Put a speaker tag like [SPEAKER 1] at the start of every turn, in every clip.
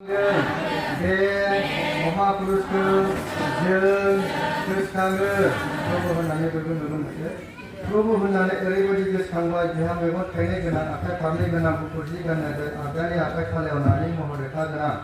[SPEAKER 1] बे महापुरुषखौ जों गोसोखाङो प्रभु होननानै बयबो नुनो मोनो। प्रभु होननानै ओरैबायदि गोसोखांबाय बिहा मेगन थाइनै गोनां आखाइ फारनै गोनां गुफुर जि गाननाय आगदानि आखाइ थालायाव नानि महर रेखा गोनां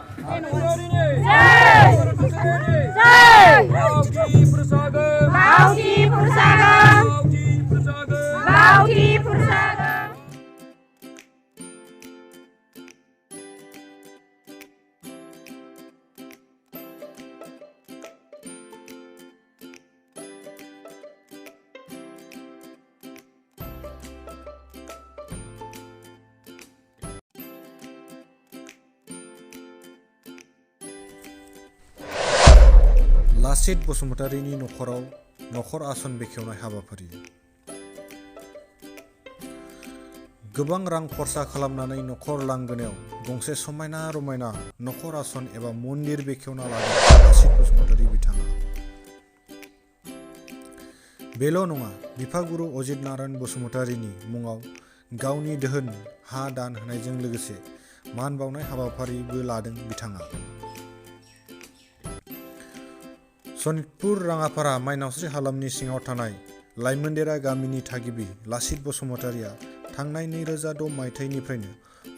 [SPEAKER 2] लासित बसुमतारीनि नख'राव नख'र आसन बेखेवनाय हाबाफारि। गोबां रां खरसा खालामनानै नख'र लांगोनायाव गंसे समायना रमायना नख'र आसन एबा मन्दिर बेखेवना लादों लासित बसुमतारी बिथाङा। बेल' नङा, बिफागुरु अजित नारायण बसुमतारीनि मुङाव गावनि दोहोन हा दान होनायजों लोगोसे मान बावनाय हाबाफारिबो लादों बिथाङा। सनितपुर राङापारा माइनावस्रि हालामनि सिङाव थानाय लाइमोनदेरा गामिनि थागिबि लासित बसुमतारीया थांनाय 2006 मायथाइनिफ्रायनो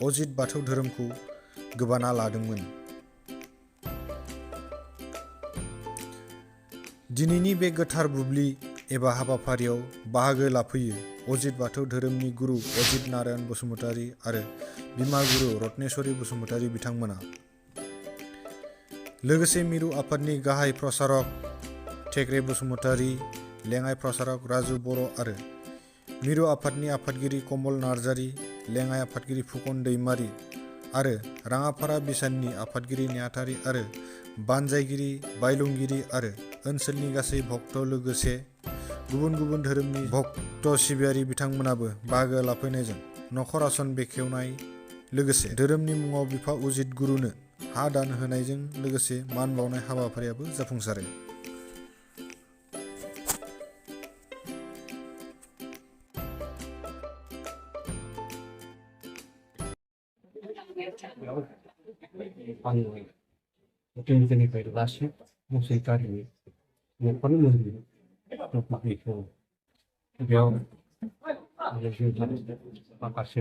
[SPEAKER 2] अजित बाथौ धोरोमखौ गोबाना लादोंमोन। दिनैनि बे गोथार बुब्लि एबा हाबाफारियाव बाहागो लाफैयो अजित बाथौ धोरोमनि गुरु अजित नारायण बसुमतारी आरो बिमा गुरु रत्नेश्वरी बसुमतारी बिथांमोना। लोगोसे मिरु आफादनि गाहाय प्रसारक टेग्रे बसुमतारी, लेङाइ प्रसारक राजु बर' आरो मिरु आफादनि आफादगिरि कमल नार्जारी, लेङाइ आफादगिरि फुकन दैमारी आरो राङापारा बिसाननि आफादगिरि नेहाथारि आरो बानजायगिरि बायलुंगिरि आरो ओनसोलनि गासै भक्त लोगोसे गुबुन गुबुन धोरोमनि भक्त सिबियारि बिथांमोनाबो बाहागो लाफैनायजों नख'र आसन बेखेवनाय लोगोसे धोरोमनि मुङाव बिफा अजित गुरुनो हा दान होनायजों लोगोसे मान बावनाय हाबाफारियाबो जाफुंसारो।
[SPEAKER 3] जोंनिफ्राय लासित बसुमतारीनि नख'रनि मन्दिर बेखौ बेयाव माखासे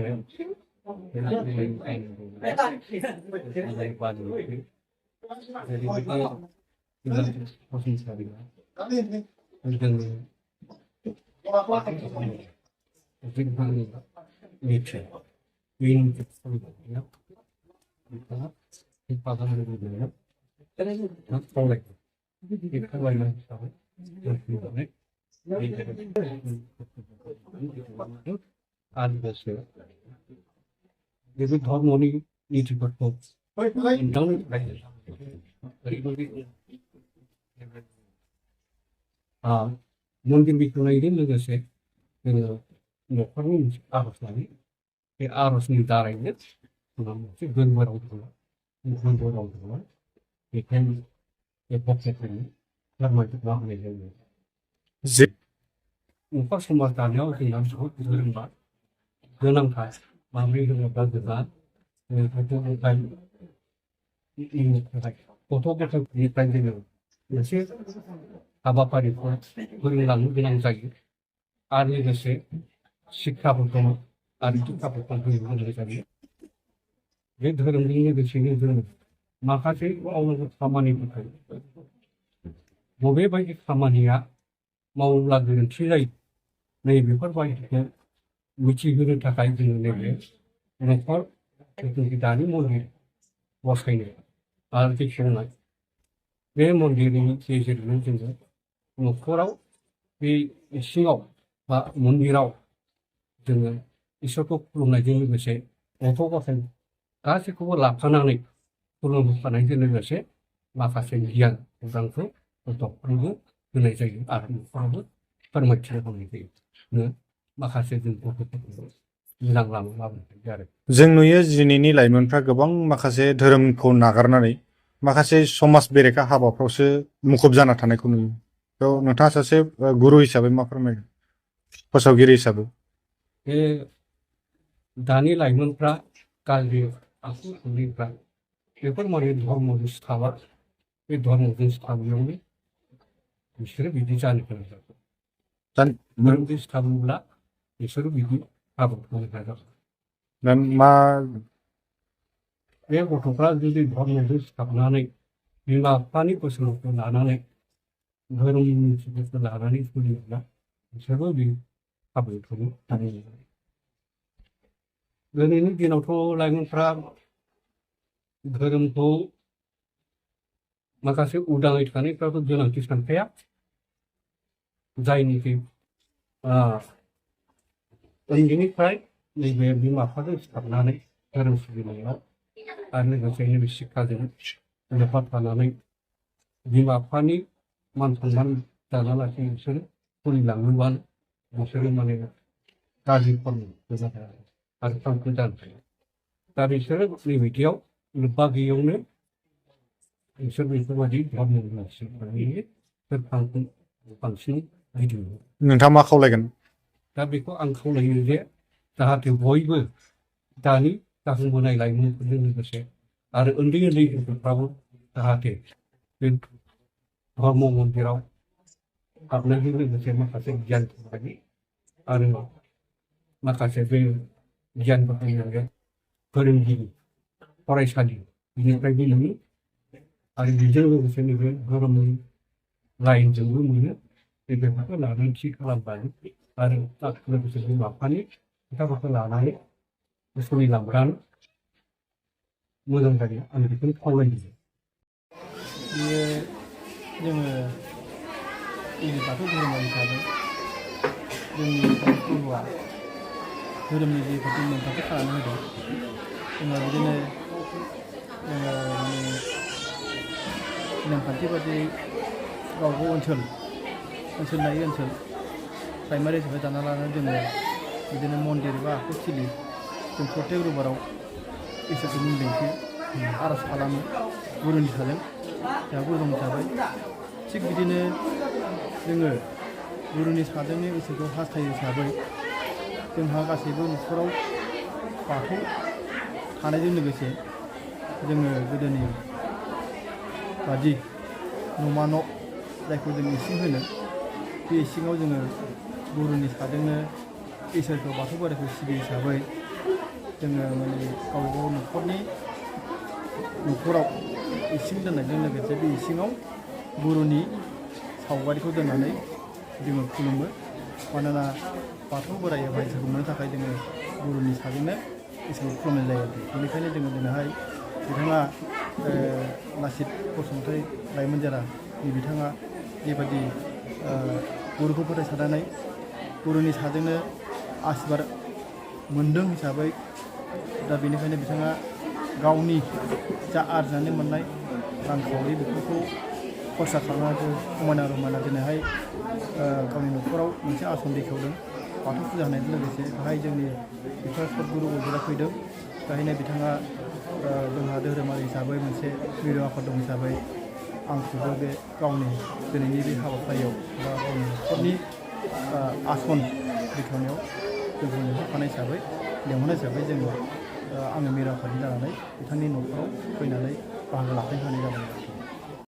[SPEAKER 3] बेबो धर्मनि नीतिफोरखौ मोनदांनो थाखाय मन्दिर बेखेवनायजों लोगोसे जोङो नख'रनि मोनसे आर'ज लायो। बे आर'जनि दारैनो जोंहा मोनसे गोरबोराव दङ बेखायनो बे भक्तफोरनि फोरमायथिखौ होनाय जायो। नख'र समाज दानायाव जोंहा बहुद धोरोमा गोनांथार। माब्रै होनोब्ला जोंहा गथ' गथायनिफ्राय जोङो मोनसे हाबाफारिखौ फोरोंलांनो गोनां जायो आरो लोगोसे शिक्षाफोरखौ आरो टिकाफोरखौ होनो गोनां जायो। बे धोरोमजों लोगोसेनो जोङो माखासे मावनांगौ खामानिफोरखौ बबेबायदि खामानिया मावोब्ला गोरोन्थि जायो नैबेफोरबायदिखौ मिथिहोनो थाखाय जोङो नैबे नख'र दानि मन्दिर बसायनाय आरो बेखेवनाय बे मन्दिरनि गेजेरजों जोङो नख'राव बे इसिङाव बा मन्दिराव जोङो इसोरखौ खुलुमनायजों लोगोसे गथ' गथाय गासैखौबो लाफानानै खुलुमफानायजों लोगोसे माखासे गियान खौरांखौ गथ'फोरनोबो होनाय जायो आरो नख'रावबो फोरमायथिना होनाय जायो। माखासे जों गथ'फोरखौ मोजां लामा लाबोनाय जायो आरो
[SPEAKER 2] जों नुयो दिनैनि लाइमोनफ्रा गोबां माखासे धोरोमखौ नागारनानै माखासे समाज बेरेखा हाबाफ्रावसो मुखुब जाना थानायखौ नुयो। बेयाव नोंथाङा सासे गुरु हिसाबै मा फोरमायगोन, फोसावगिरि हिसाबै?
[SPEAKER 3] बे दानि लाइमोनफ्रा गाज्रि आखु थानायफ्रा बेफोर माने धर्मजों सिथाबा बे धर्मजों सिथाबनायावनो बिसोरो बिदि जानो गोनां जागोन धोरोमजों सिथाबोब्ला बिसोरो बिदि हाबाखौ मावनो हागोन
[SPEAKER 2] मा
[SPEAKER 3] बे गथ'फ्रा जुदि धर्मजों सिथाबनानै बिमा बिफानि बोसोनखौ लानानै धोरोमनि मिथिफोरखौ लानानै सोलियोब्ला बिसोरबो बे हाबाखौनो हानाय नङा दिनैनि दिनावथ' लाइमोनफ्रा धोरोमखौ माखासे उदाङै थानायफ्राबो गोनांथि सानखाया जायनिखि उन्दैनिफ्राय नैबे बिमा बिफाजों सिथाबनानै धोरोम सिबिनायाव आरो लोगोसे नैबे शिक्षाजों लोब्बा थानानै बिमा बिफानि मान सन्मान दानालासे बिसोरो सोलिलाङोबा बिसोरो माने गाज्रि फर्म गोजा आरो थांखि जानो हायो दा बिसोरो नैबायदियाव लोब्बा गैयैयावनो बिसोर बेफोरबायदि धर्मनि मानसिफोरनि बांसिन गिदिङो
[SPEAKER 2] नोंथाङा मा खावलायगोन
[SPEAKER 3] दा बेखौ आं खावलायो जे जाहाथे बयबो दानि जाखांबोनाय लाइमोनफोरजों लोगोसे आरो उन्दै उन्दै गथ'फ्राबो जाहाथे बे धर्म मन्दिराव हाबनायजों लोगोसे माखासे गियान थायो आरो माखासे बे गियान बाहायनानै फोरोंगिरि फरायसालि बिनिफ्रायबो मोनो आरो बेजों लोगोसे नैबे धोरोमनि लाइनजोंबो मोनो बेफोरखौ लानानै थि खालामबानो आरो लोगोसे बिमा बिफानि खोथाफोरखौ लानानै सोलिलांब्लानो मोजां जायो आं बेखौनो खावलायो
[SPEAKER 4] बियो जोङो जोंनि बाथौ धोरोमारि हिसाबै जोंनि गुरुआ धोरोमनि जेफोरखौ नेमखान्थि खालामनानै होदों जोङो बिदिनो माने नेमखान्थि बादियै गावबा ओनसोल लायै ओनसोल प्राइमारि हिसाबै दाना लानानै जोङो बिदिनो मन्दिर बा आखुथिलि जों प्रत्येक रबिबाराव इसोरखौ मुं दिन्थियो आर'ज खालामो गुरुनि साजों जोंहा गुरु दं हिसाबै थिग बिदिनो जोङो गुरुनि साजोंनो इसोरखौ हास्थायो हिसाबै जोंहा गासैबो न'खराव बाथौ थानायजों लोगोसे जोङो गोदोनि बादि न'मा न' जायखौ जों इसिं होनो बे इसिङाव जोङो गुरुनि साजोंनो इसोरखौ बाथौ बोराइखौ सिबियो हिसाबै जोङो माने गावबा गाव न'खराव इसिं दोननायजों लोगोसे बे इसिङाव गुरुनि सावगारिखौ दोननानै जोङो खुलुमो मानोना बाथौ बोराइया इसोरखौ मोननो थाखाय जोङो गुरुनि साजोंनो इसोरखौ खुलुमनाय जायो बेनिखायनो जोङो दिनैहाय बिथाङा लासित बसुमतारी लाइमोन जेरा बिथाङा बेबायदि गुरुखौ फोथायसारनानै गुरुनि साजोंनो आशीर्बाद मोनदों हिसाबै दा बेनिखायनो बिथाङा गावनि जा आरजिनानै मोननाय रांखावरि बेफोरखौ खरसा खालामनानै समायना रमायना दिनैहाय गावनि न'खराव मोनसे आसन बेखेवदों बाथौ फुजा होनायजों लोगोसे बेहाय जोंनि बिफा सदगुरु अजरा फैदों बेहायनो बिथाङा जोंहा धोरोमारि हिसाबै मोनसे मिरु आफाद दं हिसाबै आंखौबो बे गावनि दिनैनि बे हाबाफारियाव बा गावनि न'खरनि आसन बेखेवनायाव जोंखौ लिंहरफानाय हिसाबै जोङो आङो मिरु आफादनि जानानै बिथांनि न'खराव फैनानै बाहागो लाफैनो हानाय जादों।